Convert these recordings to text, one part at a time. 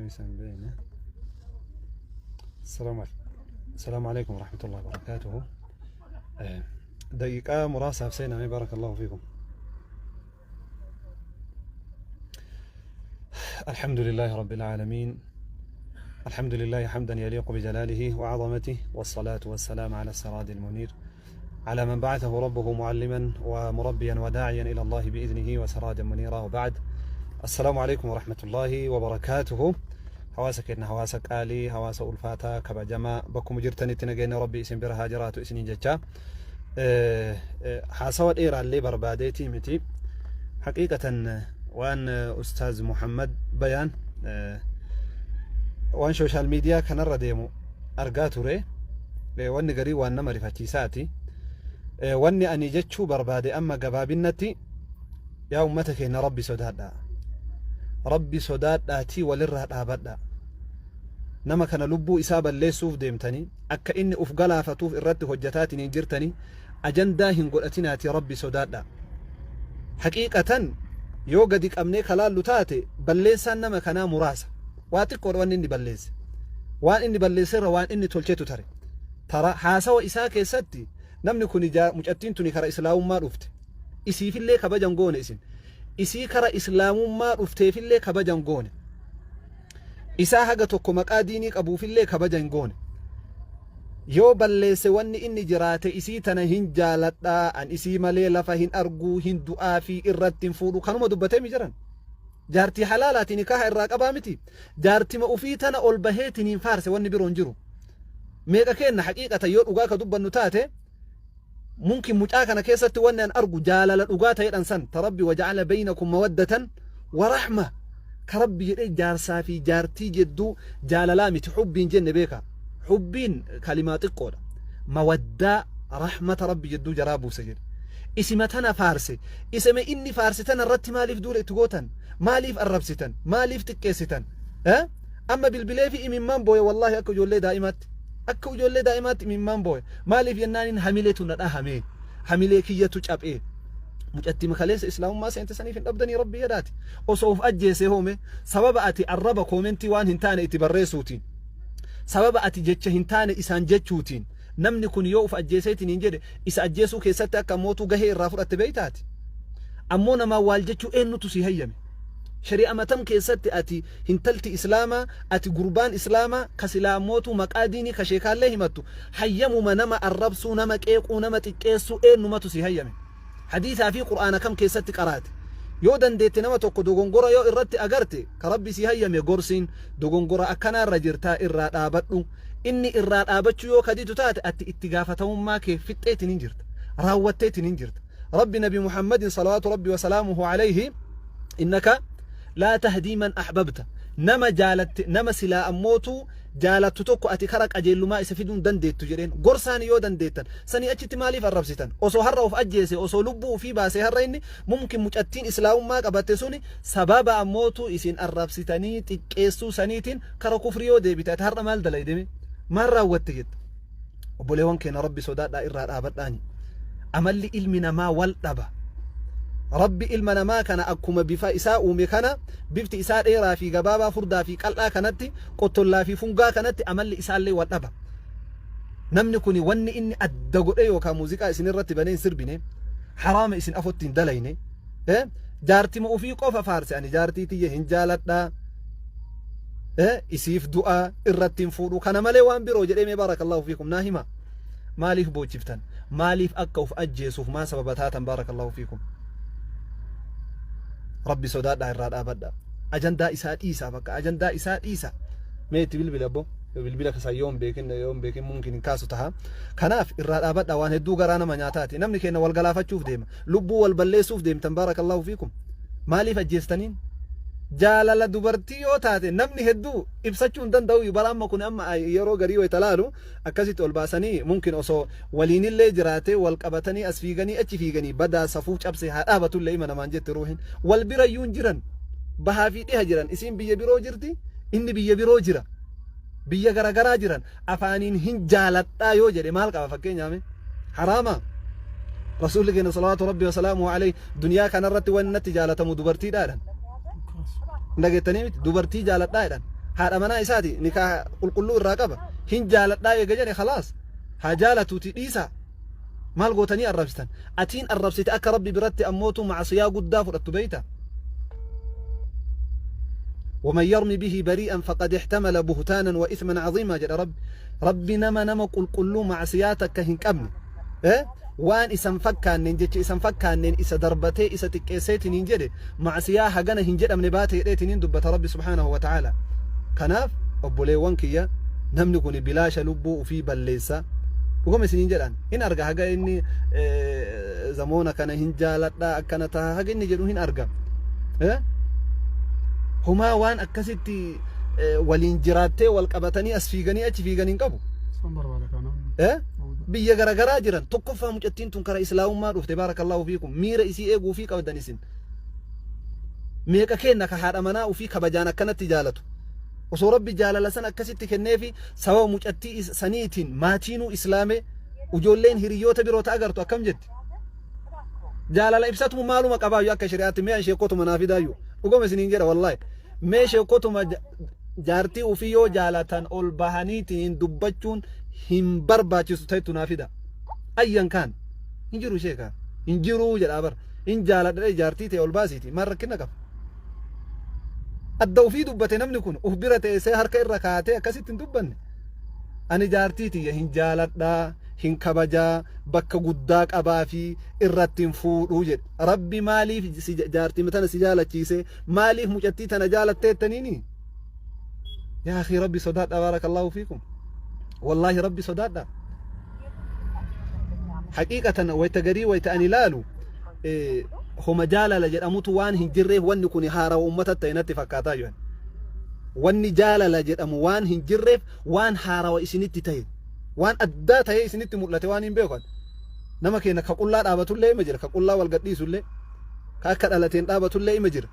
Isa hin beekne. السلام عليكم ورحمة الله وبركاته. دقيقة muraasaaf seename. بارك الله فيكم. الحمد لله رب العالمين، الحمد لله حمدا يليق بجلاله وعظمته، والصلاة والسلام على السراج المنير، على من بعثه ربه معلما ومربيا وداعيا إلى الله بإذنه وسراجا منيرا، وبعد، السلام عليكم ورحمة الله وبركاته. Hawaasa keenya, hawaasa qaalii, hawaasa ulfaataa, kabajamaa, bakkuma jirtanitti nageenya Rabbi isin bira haa jiraatu isiniin jecha. Haasawa dheeraallee barbaadeetii miti. Haqiiqatan waan Ustaaz Muhammad Bayaan waan social media kanarra deemu argaa ture. Wanni garii waan nama rifachiisaati. Wanni ani jechuu barbaade amma gabaabinnatti, yaa ummata keenya, Rabbi sodaadhaa. Rabbi sodaadhaatii walirraa dhaabadhaa. Nama kana lubbuu isaa balleessuuf deemtanii, akka inni uf galaafatuuf irratti hojjetaatiin hin jirtanii, ajandaa hin godhatinaati, Rabbi sodaadhaa. Haqiiqatan yoo gadi qabnee kalaallu taate, balleessaan nama kanaa muraasa. Waa xiqqoodha wanni inni balleesse. Waan inni balleesserra waan inni tolchetu tare. Tara haasawa isaa keessatti namni kun mucattiin tuni kara Islaamummaa dhufte. Isiifillee kabajan goone isin. Isii kara Islaamummaa dhufteefillee kabajan goone. Isaa haga tokko maqaa diinii qabuufillee kabaja hin goone. Yoo balleesse, wanni inni jiraate isii tana hin jaaladhaa, an isii malee lafa hin arguu, hin du'aa fi irratti hin fuudhu, kanuma dubbatee mi jiran. Jaartii halaalaati nikaaha irraa qabaa miti. Jaartima ufii tana ol baheetiin hin faarse, wanni biroo hin jiru. Meeqa keenna haqiiqata yoo dhugaa ka dubbannu taate, mumkin mucaa kana keessatti wanni an argu jaalala dhugaa ta'edhan san ta Rabbi وجعل بينكم مودة ورحمة ka Rabbi jedhee jaarsaa fi jaartii jedduu jaalalaa miti, xubbiin jenne beeka, xubbiin kalimaa xiqqoodha, mawaddaa rahmata Rabbi jedduu jaraa buuse jedhe, isima tana faarse. Isame inni faarse tana irratti maaliif duula itti gootan? Maaliif arrabsitan? Maaliif xiqqeessitan? Amma bilbilee fi imimmaan booye, wallaahi akka ijoollee daa'imaatti, akka ijoollee daa'imaatti imimmaan booye. Maaliif jennaaniin, hamileetu na dhahame, hamilee kiyyatu caphee. Mucattii makaleessa Islaamummaa seente saniif hin dhabdanii, Rabbi jedhaati. Osoo of ajjeesee hoome, sababa ati arraba comment waan hin taane itti barreessuutiin, sababa ati jecha hin taane isaan jechuutiin, namni kun yoo of ajjeeseetiin hin jedhe, isa ajjeesuu keessatti akka mootuu gahee irraa fudhatte beeytaati. Ammoo namaan waal jechuu eenyutu si hayyame? Shari'a matam keessatti ati hintalti Islaamaa, ati gurbaan Islaamaa ka silaa mootuu maqaa diinii ka sheekaallee himattu, hayyamuma nama arrabsuu, nama qeequu, nama xiqqeessuu eenyumatu si hayyame? Hadiisaa fi Qur'aana kam keessatti qaraate? Yoo dandeette, nama tokko dogongora yoo irratti agarte, ka Rabbi si hayyame gorsiin, dogongora akkanaa irra jirtaa, irraa dhaabadhu. Inni irraa dhaabachuu yoo kaditu taate, ati itti gaafatamummaa kee fixxeetiin hin jirta, raawwatteetiin hin jirta. Rabbi Nabi Muhammadin صلوات ربي وسلامه عليه إنك لا تهدي من أحببت, nama jaalatte, nama silaa ammootu jaalattu tokko ati kara qajeellumaa isa fiduun dandeettu jedheen. Gorsaan yoo dandeettan, sanii achitti maaliif arrabsitan? Osoo har'a of ajjeese, osoo lubbuu ofii baasee har'a inni, mumkin mucattiin Islaamummaa qabatte suni sababa ammootu isin arrabsitanii xiqqeessuu saniitiin kara kufrii yoo deebite, ati har'a maal dalaydeme, maal raawwatte jetta? Obboleewwan keenya, Rabbi sodaadhaa, irraa dhaabadhaani. Amalli ilmi namaa wal dhaba. Rabbi ilma namaa kana akkuma bifa isaa uume kana, bifti isaa dheeraa fi gabaabaa, furdaa fi qal'aa kanatti, qottollaa fi fungaa kanatti, amalli isaallee wal dhaba. Namni kun wanni inni adda godhe yookaan muuziqaa isin irratti banee hin sirbine, haraama isin afotti hin dalayne, jaartima ofii qofa faarse. Ani jaartii tiyya hin jaaladhaa, isiif du'a, irratti hin fuudhu, kana malee waan biroo jedhee mee, بارك الله فيكم, naa hima. Maaliif boochiftan? Maaliif akka uf ajjeesuuf maa sababa taatan? بارك الله فيكم, Rabbi sodaadhaa, irraa dhaabadha. Ajandaa isaa dhiisaa, bakka ajandaa isaa dhiisa. Mee itti bilbila abbo, bilbila kasaa yoo hin beekin mumkin hin kaasu taha. Kanaaf irraa dhaabadha. Waan hedduu garaa nama nyaataati. Namni keenya wal galaafachuuf deema, lubbuu wal balleessuuf deemtan. بارك الله فيكم, maaliif ajjeestaniin? Jaalala dubartii yoo taate, namni hedduu ibsachuu hin danda'u. Bara amma kun amma yeroo garii wayita laalu akkasitti ol baasanii, mumkin osoo waliinillee jiraatee, wal qabatanii as fiiganii achi fiiganii, badaa safuu cabse haa dhaabatullee ima namaan jette ruuhin. Wal bira iyyuu hin jiran, bahaa fi dhiha jiran. Isiin biyya biroo jirti, inni biyya biroo jira, biyya garagaraa jiran. Afaaniin hin jaaladhaa yoo jedhe maal qaba? Fakkeenyaaf, haraama? Rasuulli keenya صلوات ربي وسلامه عليه duniyaa kanarratti wanni natti jaalatamu dubartiidha jedhan. Dhageettanii miti? Dubartii jaaladhaa jedhan. Haadha manaa isaati nikaa qulqulluu irraa qaba. Hin jaaladhaa eega jedhe khalaas haa jaalatuuti dhiisaa. Maal gootanii arrabsitan? Atiin arrabsite akka Rabbi biratti ammootu macsiyaa guddaa fudhattu beeyta. ومن يرمي به بريئا فقد احتمل بهتانا وإثما عظيما jedha Rabbi. Rabbi nama nama qulqulluu macsiyaa takka hin qabne waan isan fakkaanneen jecha isan fakkaanneen isa darbatee isa xiqqeesseetiniin jedhe macsiyaa hagana hin jedhamne baate jedheetiniin dubbata Rabbi subhaanahu wa ta'ala. Kanaaf obboleewwan kiyya, namni kun bilaasha lubbuu ufii balleessa. Dhugama isiniin jedhaan hin arga haga inni zamoona kana hin jaaladha akkana taha haga inni jedhu hin arga. Homaa waan akkasitti waliin jiraattee wal qabatanii as fiiganii achi fiiganii hin qabu. San barbaada kana. Biyya garagaraa jiran. Tokkoffaa, mucattiin tun kara islaamummaa dhufte, baarakallaahu fiikum, miira isii eeguu fi qabdan isin. Meeqa kenna ka haadha manaa ofii kabajaan akkanatti jaalatu? Osoo Rabbi jaalala san akkasitti kenneefi sababa mucattii saniitiin maatiinuu islaame, ijoolleen hiriyoota biroo ta agartu akkam jetti? Jaalala ibsatumu maaluma qabaayyu akka shari'aatti? Mee an sheekotuma naa fidaayyu. Dhugama isiniin jedha, wallaahi, mee sheekotuma jaartii ofii yoo jaalatan ol bahaniitiin dubbachuun hin barbaachisu ta'ettu naa fida. Ayyan kaan hin jiru, sheeka hin jiruu jedhaa bara. Hin jaaladha jaartii ta'e ol baasiiti, maal rakkina qaba? Adda ofii dubbate namni kun uf bira teessee harka irra kaatee akkasitti hin dubbanne. Ani jaartii tiyya hin jaaladhaa, hin kabajaa, bakka guddaa qabaa fi irratti hin fuudhuu jedhe. Rabbi maaliif jaartii tana si jaalachiise? Maaliif mucattii tana jaalatteettaniini? Yaa akhi, Rabbi sodaadha, baarakallaahu fiikum. Wallaahi, Rabbi sodaadha. Haqiiqatan wayta garii wayta ani ilaalu homa jaalala jedhamutu waan hin jirreef wanni kun haarawa ummata ta'e natti fakkaataa jiran. Wanni jaalala jedhamu waan hin jirreef waan haarawa isinitti ta'e, waan addaa ta'e isinitti mul'ate waan hin beekan. Nama keenya ka qullaa dhaabatullee ima jira, ka qullaa wal gadhiisullee, ka akka dhalateen dhaabatullee ima jira.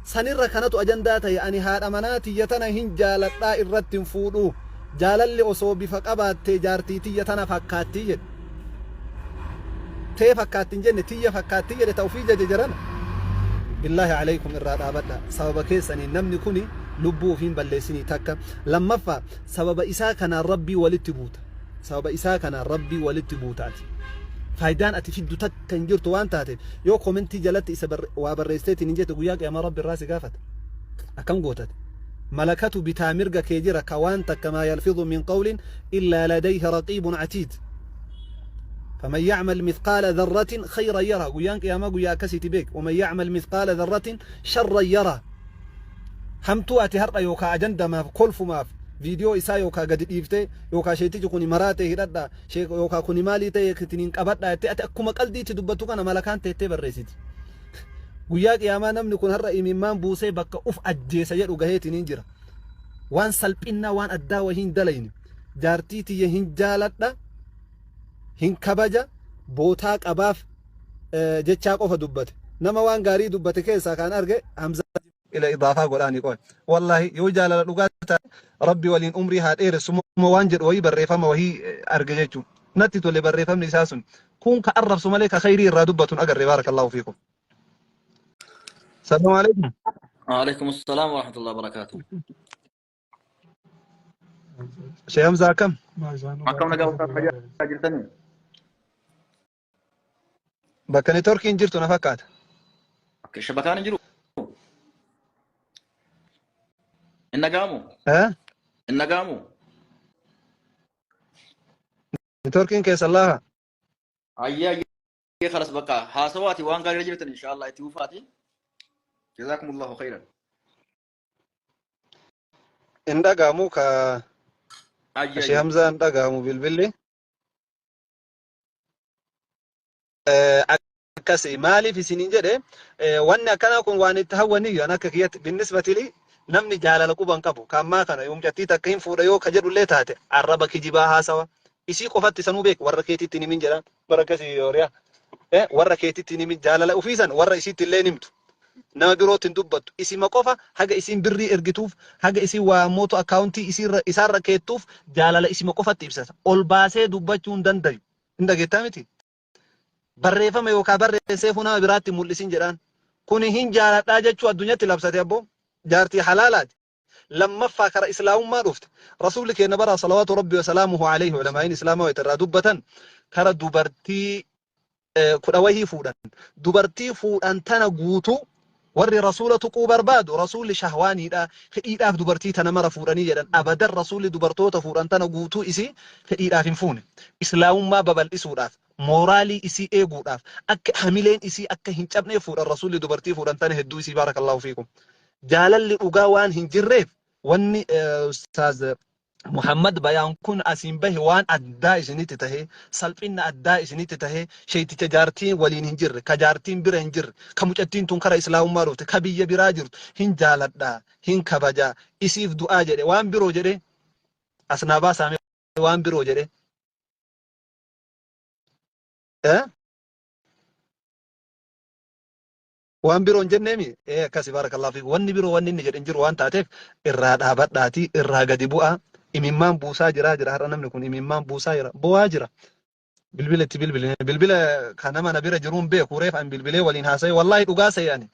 Sanirra kanatu ajandaa ta'e. Ani haadha manaa tiyya tana hin jaaladhaa, irratti hin fuudhu. Jaalalli osoo bifa qabaattee jaartii tiyya tana fakkaattii jedhe. Tee fakkaatti hin jenne, tiyya fakkaattii jedhe, ta ofii jaje jarana. Billaahi alaykum, irraa dhaabadha. Sababa keessanii namni kuni lubbuu ofiin balleessinii takka. Lammaffaa, sababa isaa kanaan Rabbii walitti buuta. Sababa isaa kanaan Rabbii walitti buutaati. Faayidaan ati fiddu takka hin jirtu waan taateef, yoo komentii jalatti isa waa barreessiteetiin hin jette, guyyaa qiyaamaa Rabbi irraa si gaafata. Akkam gootate? Malakatu bitaa mirga kee jira ka waan takka maa yalfidhu min qawlin illaa ladayhi raqiibun atiid. فمن يعمل مثقال ذرة خيرا يره. Guyyaan qiyaamaa guyyaa akkasiiti beek. ومن يعمل مثقال ذرة شرا يره. Hamtuu ati har'a yookaa ajandamaaf kolfumaaf viidiyoo isaa yookaa gadi dhiiftee yookaa sheetichi kuni maraatee hidhadha yookaa kuni maalii ta'e ittiin qabadha jettee ati akkuma qaldiitti dubbattu kana malakaan teettee barreessiti. Guyyaa qiyaamaa namni kun har'a imimmaan buusee bakka uf ajjeesa jedhu gaheetiin jira. Waan salphinnaa waan addaa wahii hin dalayne. Jaartii tiyya hin jaaladha, hin kabaja, bootaa qabaaf jechaa qofa dubbate. Nama waan gaarii dubbate keessaa kan arge Hamza ila idaafaa godhaani qoy. Wallaahi, yoo jaalala dhugaa taate Rabbi waliin umrii haa dheeressu waan jedhu wayii barreeffama wahii arge jechuun. Natti tole barreeffamni isaa sun. Kun ka arrabsu malee ka khayrii irraa dubbatu hin agarre, baarakallaahu fiikum. Salaamu alaikum. وعليكم السلام ورحمة الله وبركاته. Sheekh Hamza, akkam? Akkam nagaa, ustaaz, fayyaa jirtanii? Bakka networkiin jirtu na fakkaata. Akka shabakaan hin jiru. Hin dhaga'amu? Eh? Hin dhaga'amu? Networkiin keessa laafa. Ayyee ayyee, خلاص, bakka haasawaati, waan gaarii jirtan inshallah itti fufaati. جزاكم الله خيرا. Hin dhaga'amu ka Ayyee Sheekh ayyee. Hamzaa hin dhaga'amu bilbilli. Akkasi maaliif isiniin jedhe, wanni akkanaa kun waan itti hawwaniyyu an akka kiyyatti بالنسبة لي namni jaalala quban qabu ka ammaa kana yoo mucattii takka hin fuudha yoo ka jedhullee taate arraba kijibaa haasawa isii qofatti sanuu beek, warra keetitti hin himin jedhaan bara akkasii yooriyaa, warra keetitti hin himin. Jaalala ofiisan warra isiitti illee hin himtu, nama birootti hin dubbattu, isima qofa haga isiin birrii ergituuf, haga isiin waa mootu akkaawuntii isiirra isaarra keettuuf jaalala isima qofatti ibsata. Ol baasee dubbachuu hin dandayu. Hin dhageettaa miti? Barreeffama yookaan barreessee nama biraatti mul'isin jedhaan. Kuni hin jaaladhaa jechuu addunyatti labsate. Abboo, jaartii halaalaati. Lammaffaa kara islaamummaa dhufte. Rasuulli keenya bara salawaatu rabbi wa salaamuhu alayhi ulamaa'iin islaamaa wayita irraa dubbatan kara dubartii 10 wahii fuudhan. Dubartii fuudhan tana guutuu warri rasuula tuquu barbaadu rasuulli shahwaaniidha fedhiidhaaf dubartii tana mara fuudhanii jedhan. Abadan rasuulli dubartoota fuudhan tana guutuu isii fedhiidhaaf hin fuune. Islaamummaa babal'isuudhaaf, mooraalii isii eeguudhaaf, akka hamileen isii akka hin cabneef fuudhan rasuulli dubartii fuudhan tana hedduu isii baarakallahu fiikum. Jaalalli dhugaa waan hin jirreef wanni ustaaz Muhammad Bayaan kun asiin bahe waan addaa isinitti tahe, salphinna addaa isinitti tahe, sheeyticha jaartiin waliin hin jirre, ka jaartiin bira hin jirre, ka mucattiin tun kara islaamummaa dhufte, ka biyya biraa jirtu, hin jaaladha, hin kabaja, isiif du'aa jedhe, waan biroo jedhe, as naa baasaa mee waan biroo jedhe. Eh? Waan biroo hin jenneemi? Ee akkasi baarakallahu fiik. Wanni biroo wanni inni jedhe hin jiru waan taateef irraa dhaabadhaatii irraa gadi bu'aa. Imimmaan buusaa jiraa jira har'a namni kun imimmaan buusaa jira boo'aa jira. Bilbila itti bilbile bilbila kan nama na bira jiruun beeku reef an bilbilee waliin haasa'e wallaahi dhugaa se'e ani.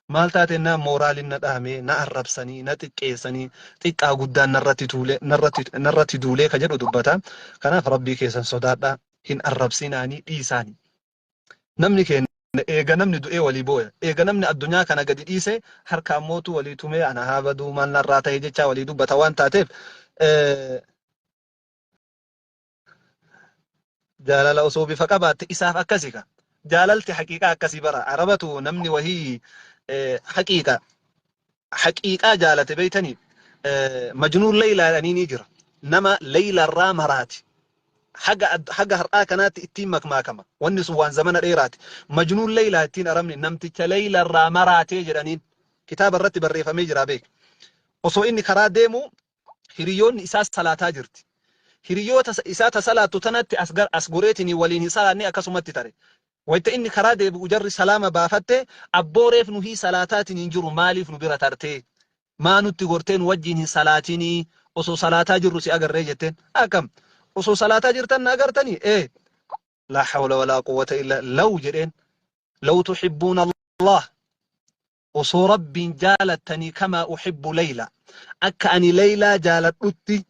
Maal taate na mooraaliin na dhahamee na arrabsanii na xiqqeessanii xiqqaa guddaan narratti tuulee narratti narratti duulee ka jedhu dubbata. Kanaaf rabbii keessan sodaadhaa hin arrabsinaanii dhiisaanii. Namni keenya eega namni du'ee walii booya. Eega namni addunyaa kana gadi dhiise harka ammootu walii tumee ana haa baduu maal narraa ta'e jechaa walii dubbata waan taateef jaalala osoo bifa qabaatte isaaf akkasi ka. Jaalalti haqiiqaa akkasii bara. Arabatu namni wahii haqiiqa haqiiqaa jaalate beeytanii majnuun leeylaa jedhanii ni jira. Nama leeylarraa maraati. Haga haga har'aa kanaatti ittiin makmaakama. Wanni sun waan zamana dheeraati. Majnuun leeylaa ittiin arabni namticha leeylarraa maraatee jedhaniin kitaaba irratti barreeffamee jira beek. Osoo inni karaa deemu hiriyoonni isaa salaataa jirti. Hiriyoota isaa ta salaattu tanatti as gar as goreetinii waliin hin salaanne akkasumatti tare. Wayta inni karaa deebi'u jarri salaama baafatte, abboo reef nuhii salaataatiin hin jiru maaliif nu bira tartee? Maa nutti gortee nu wajjiin hin salaatinii osoo salaataa jirru si agarree jetteen. Akkam? Osoo salaataa jirtan na agartanii? Ee. Laa hawla walaa quwwata illa law jedheen. Law tuhibbuuna Allah osoo Rabbiin jaalattanii kamaa uhibbu Layla akka ani Laylaa jaaladhutti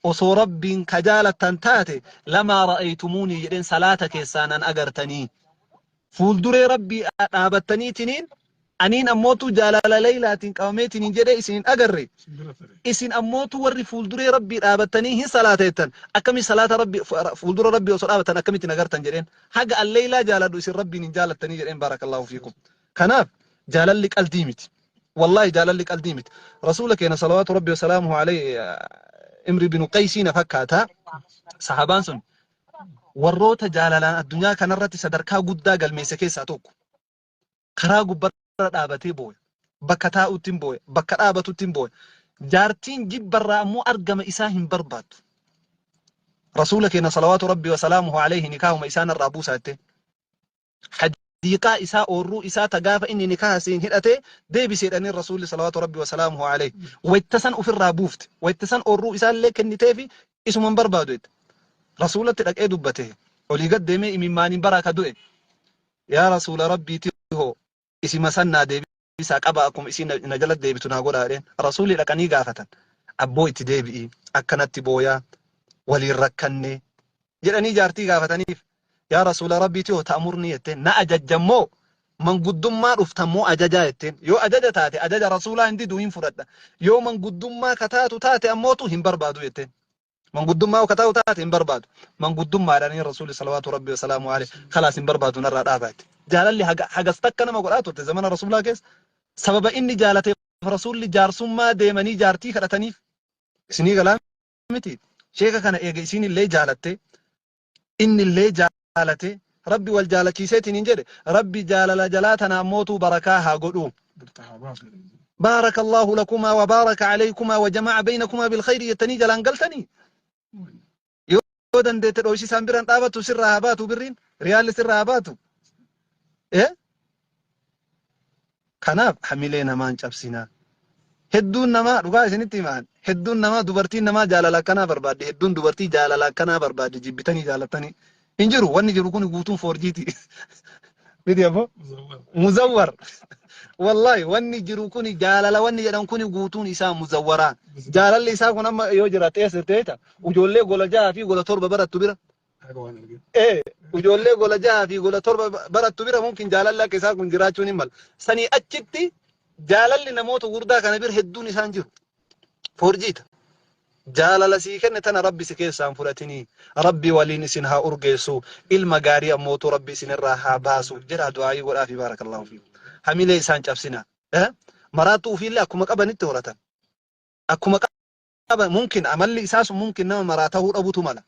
osoo Rabbiin ka jaalattan taate lamaa ra'aytumuunii jedheen salaata keessaa nan agartanii fuulduree Rabbii dhaabattaniitiniin aniin ammootu jaalala Laylaatiin qabameetiniin jedhee isin hin agarre isin ammootu warri fuulduree Rabbii dhaabattanii hin salaata jettan akkami salaata Rabbii fuuldura Rabbii osoo dhaabattan akkamitti agartan jedheen haga an Laylaa jaaladhu isin Rabbiin hin jaalattanii jedheen baarakallahu fiikum. Kanaaf jaalalli qaldii miti. Wallaahi jaalalli qaldii miti. Rasuula keenya salawaatu rabbi wasalaamuhu alayhi Imri binu Qaysii na fakkaata. Sahabaan sun warroota jaalalaan addunyaa kanarratti sadarkaa guddaa galmeesse keessaa tokko. Karaa gubbarra dhaabatee booya. Bakka taa'utti hin booya. Bakka dhaabatutti hin booya. Jaartiin jibbarraa ammoo argama isaa hin barbaaddu. Rasuula keenya salawaatu rabbi wasalaamuhu alayhi nikaahuma isaan irraa buusaa jettee. Hadiiqaa isaa oorruu isaa ta gaafa inni nikaha siin hidhate deebisi jedhaniin Rasuulli salawaatu rabbi wasalaamuhu alayhi. Wayta san ufirraa buufte. Wayta san oorruu isaallee kenniteefi isuma hin barbaadu jette. Rasuulatti dhaqee dubbate. Olii gad deemee imimmaaniin baraa ka du'e. Yaa Rasuula Rabbiiti hoo isima san naa deebisaa qaba akkuma isiin na jala deebitu naa godhaa jedheen. Rasuulli dhaqanii gaafatan. Abboo itti deebi'i akkanatti booyaa waliin rakkanne jedhanii jaartii gaafataniif. Yaa Rasuula Rabbiiti hoo ta'murnii jetteen na ajajjan moo manguddummaa dhuftan moo ajajaa jetteen yoo ajaja taate ajaja Rasuulaa hin didu hin fudhadha yoo manguddummaa ka taatu taate ammootu hin barbaadu jetteen manguddummaa yoo ka taatu taate hin barbaadu manguddummaadhaan Rasuulli salawaatu Rabbii wasalaamu alayhi kalaas hin barbaadu narraa dhaabaa jette jaalalli haga hagas takka nama godhaa turte zamana Rasuulaa keessa sababa inni jaalateef Rasuulli jaarsummaa deemanii jaartii kadhataniif isinii galaa miti sheeka kana eega isiin illee jaalatte inni illee jaalate rabbi wal jaalachiiseetiin hin jedhe rabbi jaalala jalaa tana ammootuu barakaa haa godhu baaraka allahu lakumaa wa baaraka alaykumaa wa jama'a baynakumaa bilkhayri jettanii jalaan galtanii yoo dandeette dhoysisaan biraan dhaabattu sirraa haa baatu birriin riyaalli sirraa haa baatu eh Kanaaf hamilee namaa hin cabsinaa. Hedduun namaa dhugaa isinitti himaan hedduun namaa dubartiin namaa jaalala akkanaa barbaaddi hedduun dubartii jaalala akkanaa barbaaddi jibbitanii jaalattanii hin jiru wanni jiru kun guutuun foorjiiti. Miti abboo? Muzawwar. Wallahi wanni jiru kuni jaalala wanni jedhan kuni guutuun isaa muzawwaraa. Jaalalli isaa kun amma yoo jiraate eessa ta'eeta? Ijoollee gola 6 fi gola 7 barattu bira. Ee, ijoollee gola 6 fi gola 7 barattu bira mumkin jaalalli akka isaa kun jiraachuun hin mala. Sanii achitti jaalalli namoota gurguddaa kana bira hedduun isaan jiru. Forjiita. Jaalala sii kenne tana Rabbi si keessaa hin fudhatinii. Rabbi waliin isin haa urgeessu. Ilma gaarii ammootu Rabbi isinirraa haa baasu. Jedhaa du'aayii godhaafi baarakallahu fiikum. Hamilee isaan cabsina. Eh? Maraattuu ofiillee akkuma qabanitti horatan. Akkuma qaban mumkin amalli isaa sun mumkin nama maraa ta'uu dhabutu mala.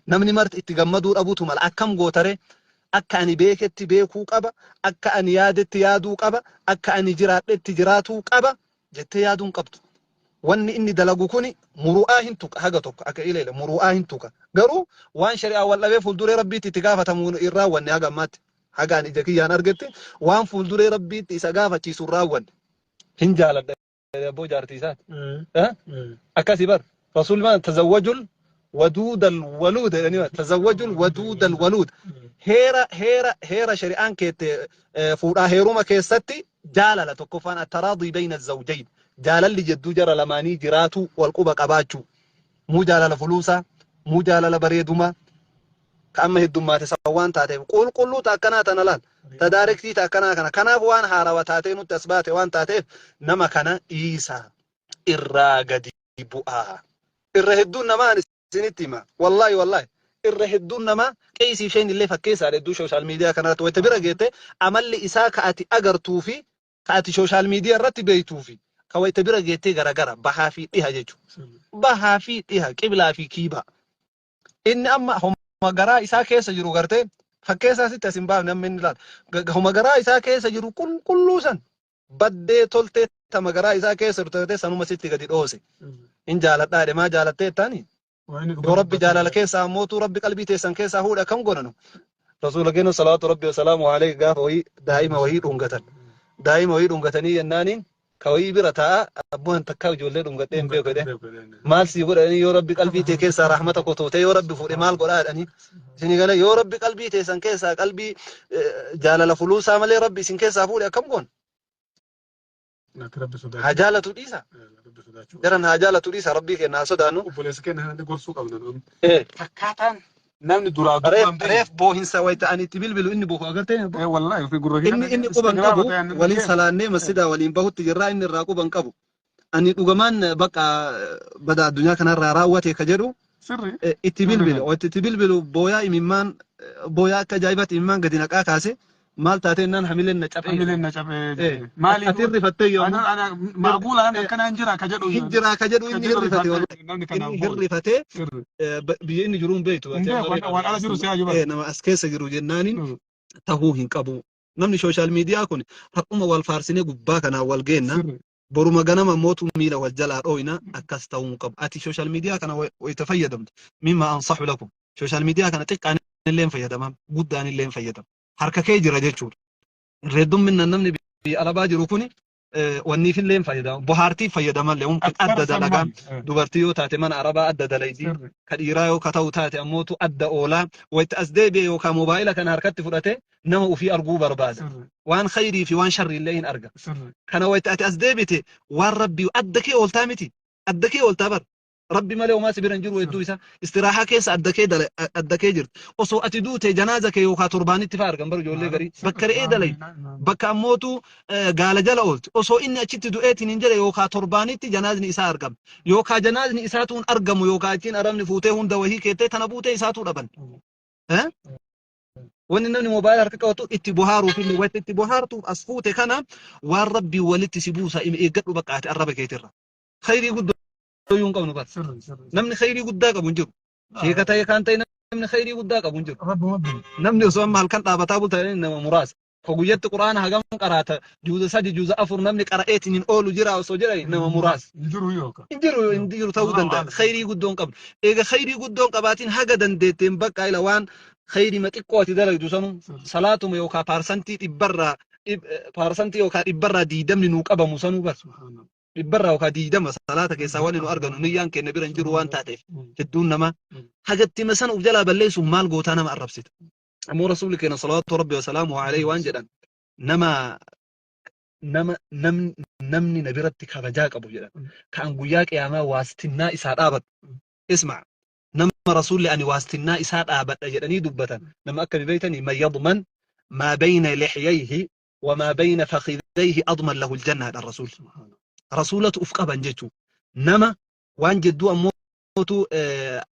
Namni marti itti gammaduu dhabutu mala. Akkam gootaree? Akka ani beeketti beekuu qaba. Akka ani yaadetti yaaduu qaba. Akka ani jiraadhetti jiraatuu qaba. Jettee yaaduu hin qabdu. Wanni inni dalagu kuni muru'aa hin tuqa haga tokko akka ileele muru'aa hin tuqa. Garuu waan shari'aa wal dhabee fuulduree Rabbiitti itti gaafatamu hin raawwanne haga ammaatti. Haga ani ija kiyyaan argetti waan fuulduree Rabbiitti isa gaafachiisu hin raawwanne. Hin jaaladha abboo jaartii isaati. Eh? Akkasii bar. Rasuulli maal tazawwajul waduudal waluud jedhanii bar. Tazawwajul waduudal waluud. Heera heera heera shari'aan keette fuudhaa heeruma keessatti jaalala tokkoffaan attaraadii bayna zawjayn. Jaalalli jedduu jara lamaanii jiraatu wal quba qabaachuu. Muu jaalala fuluusaa, muu jaalala bareedumaa. Ka amma heddummaate san waan taateef qulqulluu ta akkanaa tana laal. Ta daarektii ta akkanaa kana. Kanaaf waan haarawa taatee nutti as baate waan taateef nama kana dhiisaa. Irraa gadi bu'aa. Irra hedduun namaa ani isinitti hima. Wallaahi wallaahi. Irra hedduun namaa qeesii isheen illee fakkeessaadha hedduu sooshaal miidiyaa kanarratti wayita bira geette amalli isaa ka ati agartuu fi ka ati sooshaal miidiyaa irratti beektuu fi ka wayita bira geettee garagara bahaa fi dhiha jechuudha. Bahaa fi dhiha qiblaa fi kiibaa. Inni amma homa garaa isaa keessa jiru gartee fakkeessaa sitti as hin baafne amma inni laala. Homa garaa isaa keessa jiru qulqulluu san baddee toltee tama garaa isaa keessa jiru taatee sanuma sitti gadi dhoose. Hin jaaladhaa jedhe maa jaalattee jettaani? Yoo Rabbi jaalala keessaa ammootuu Rabbi qalbii teessan keessaa fuudhe akkam godhanu? Rasuula keenya salaatu Rabbi wasalaamu alayhi gaafa wayii daa'ima wayii dhungatan. Daa'ima wayii dhungatanii jennaaniin ka wayii bira taa'a abbuun takkaa ijoollee dhungadhee hin beeku jedhee. Maal sii godhanii yoo Rabbi qalbii tee keessaa rahmata kotootee yoo Rabbi fuudhe maal godhaa jedhanii. Isin gala yoo Rabbi qalbii teessan keessaa qalbii jaalala fuluusaa malee Rabbi isin keessaa fuudhe akkam goona? Akka Rabbi Haa sodaachuu. jaalatu dhiisa. Rabbi sodaachuu. Daran haa jaalatu dhiisa Rabbii keenya haa sodaannu. Obboleessa keenya kanatti gorsuu qabna nuti. Eh. Fakkaataan namni duraa Reef duubaan beeku. reef boohinsa wayita ani itti bilbilu inni boohu agartee Eh, wallahi ofii gurra inni inni quban qabu waliin salaannee masjidaa waliin bahutti jirraa inni irraa quban qabu. Ani dhugamaan bakka bada addunyaa kanarraa raawwate ka jedhu Sirri. itti Sirri bilbilu kan. wayita itti bilbilu booyaa imimmaan booyaa akka ajaa'ibaatti imimmaan gadi naqaa kaase maal taatee innaan hamileen na caphee Hamileen na cabee Eh, jedhe. Maaliif? ati hirrifattee yommuu Ana ana maaquulaan akkanaan jira ka jedhu. hin jiraa ka jedhu Ka inni jedhu hirrifate rifate wallahi namni kanaaf inni booda. hirrifatee Sirri. biyya inni jiru hin beektu Hin ati beeku amma reef waan ala jiru si haa jiru. nama as keessa jiru jennaaniin tahuu hin qabu. Namni sooshaal miidiyaa kun har'uma wal faarsinee gubbaa kanaan wal geenna. Sirri. Boruma ganama mootu miila wal jalaa dhooyna akkas ta'uu hin qabu. Ati sooshaal miidiyaa kana wayita fayyadamtu mimma ansahu lakum. Sooshaal miidiyaa kana xiqqaan illee hin fayyadaman guddaan illee hin fayyadamu. Harka kee jira jechuudha. Irra heddumminaan namni biyya alabaa jiru kuni wanniif illee hin fayyadamu. Bohaartiif fayyadamallee mumkin adda dalagaa. Dubartii yoo taate mana arabaa adda dalaydi. Ka dhiiraa yoo ka ta'u taate ammootu adda oolaa. Wayita as deebi'e yookaan moobaayila kana harkatti fudhate nama ofii arguu barbaada. Waan khayrii fi waan sharrii illee hin arga. Kana wayita ati as deebite waan Rabbii adda kee ooltaa miti. Adda kee ooltaa bar. Rabbi malee homaa si bira hin jiru hedduu isaa. Istiraahaa keessa adda kee dala adda kee jirti. Osoo ati duute janaaza kee yookaan torbaanitti fa'aa argan bar ijoollee garii. Bakka re'ee dalai. Bakka ammootu gaala jala oolti. Osoo inni achitti du'eetiin hin jedhe yookaan torbaanitti janaazni isaa argama. Yookaan janaazni isaatuun argamu yookaan achiin arabni fuutee hunda wahii keettee tana buutee isaatuu dhaban. Eh? Wanni namni moobaayila harka qabatu itti bohaaruuf illee wanta itti bohaartuuf as fuute kana waan Rabbii walitti si buusa eeggadhu bakka ati arraba keetirra. Khayrii guddoo iyyuu hin qabnu bar. Sirri sirri. Namni khayrii guddaa qabu hin jiru. Sheeka ta'e kaan ta'e namni khayrii guddaa qabu hin jiru. Rabbuma beeka. Namni osoo amma halkan dhaabataa bulta nama muraasa. Ko guyyatti quraana hagam qaraata juuza 3 juuza 4 namni qara'eetiin hin oolu jira osoo jedhani nama muraasa. Hin jiru yookaan. Hin jiru hin jiru ta'uu Allahu danda'a. a'lam. Khayrii guddoo hin qabnu. Eega khayrii guddoo hin qabaatiin haga dandeetteen bakka ila waan khayrii ma xiqqoo ati dalagdu sanu salaatuma yookaan paarsantii dhibbarraa paarsantii yookaan dhibbarraa 20 nuu qabamu sanuu bar. Subhaanallah. Dhibbarraa yookaan 20 salaata keessaa wanni nu arganu niyyaan keenya bira hin jiru waan taateef hedduun namaa hagatti masan uf jalaa balleessuuf maal gootaa nama arrabsita. Ammoo rasuulli keenya salawaatu rabbi wasalaamu alayhi waan jedhan nama Nama namni na biratti kabajaa qabu jedhan, kan guyyaa qiyaamaa waastinnaa isaa dhaabadhu. Isma, nama Rasuulli ani waastinnaa isaa dhaabadha jedhanii dubbatan nama akkami beeytanii? Man yadman maa bayna lixyayhi wamaa bayna fakhidayhi adman lahu aljanna dha. Rasuul rasuulatu uf qaban jechuu. Nama waan jedduu ammootu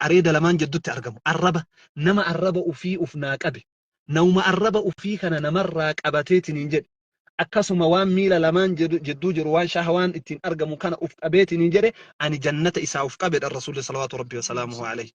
areeda lamaan jeddutti argamu, arraba, nama arraba ufii uf naa qabe, nama arraba ufii kana namarraa qabateetiniin jedhe, akkasuma waan miila lamaan jidduu jiru, waan shahawaan ittiin argamu kana uf qabeetiniin jedhe, ani jannata isaa uf qabedha. Rasuulli salawaatu rabbi wasalaamuhu alayhi.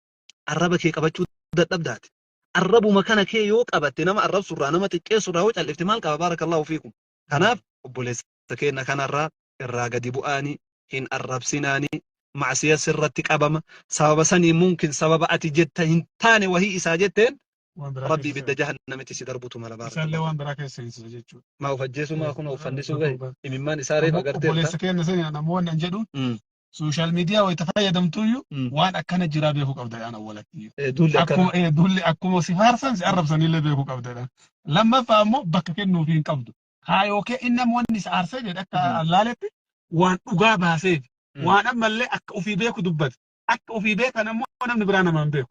Arraba kee qabachuu dadhabdaati. Arrabuma kana kee yoo qabatte, nama arrabsurraa, nama xiqqeessurraa yoo callifte maal qaba? Barakallahu fiikum. Kanaaf obboleessa keenya kanarraa irraa gadi bu'aanii hin arrabsinaanii. Macsiya sirratti qabama sababa sanii. Mumkin sababa ati jetta hin taane wahii isaa jetteen Waan biraa Rabbi keessa ibidda seena. Jahannamitti si darbutu mala. Isaallee Barakallahu. waan biraa keessa seensisa jechuudha. Maa of ajjeesuu, maa kun of fannisuu gahe imimmaan isaa reef Ammoo agarteerta. obboleessa keenya sani namoonni an jedhuun social media wayita fayyadamtuyyuu waan akkana jiraa beekuu qabda jedhaan awwalatti. Duulli akkana. Akkuma duulli akkuma si faarsan si arrabsanillee beekuu qabda jedhaan. Lammaffaa ammoo bakka kennuufii hin qabdu. Kaayoo kee inni amma wanni isa aarsee jedhe akka allaaletti waan dhugaa baaseef, waan ammallee akka ofii beeku dubbate. Akka ofii beekan ammoo namni biraa namaan beeku.